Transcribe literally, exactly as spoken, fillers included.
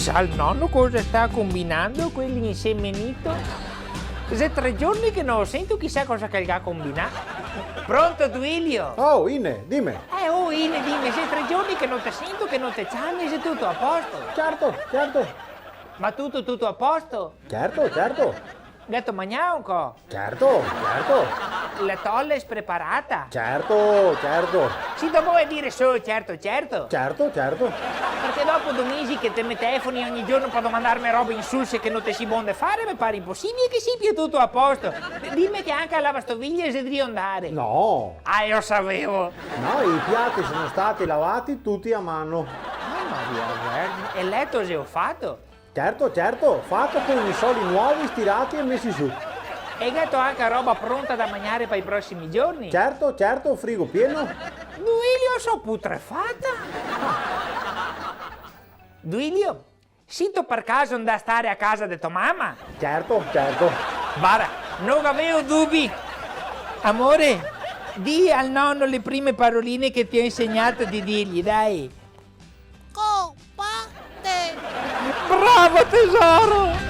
Sa el nono cosa sta combinando quel insemenito? Xe tre giorni che no lo sento, chisà cosa che el ga combinà. Pronto, Duilio? Oh, Ine, dime. Eh, oh, Ine, dime, xe tre giorni che no te sento, che no te ciami, xe tuto a posto? Certo, certo. Ma tuto, tuto a posto? Certo, certo. Gheto magnà ancò? Certo, certo. La tole xe preparata? Certo, certo. Sito bon a dire solo certo, certo? Certo, certo. Parché dopo do mesi che te me telefoni ogni giorno par domandarme robe insulse che no te si bon de fare, me pare inposibile che sia pì tuto a posto. Dime che anca la lavastoviglie xe drio ndare. No. Ah, lo savevo. No, i piati sono stati lavati tutti a mano. Mama mia, vergine. E el leto xelo fato? Certo, certo, fato con i soli nuovi, stirati e mesi su. E gheto anca roba pronta da magnare par i prosimi giorni? Certo, certo, frigo pieno. Duilio, so putrefata! Duilio, sito par caso ndà stare a casa de to mama? Certo, certo. Vara, no gavevo dubi. Amore, di al nono le prime paroline che ti ho insegnato di dirgli, dai. Copate! Bravo, tesoro!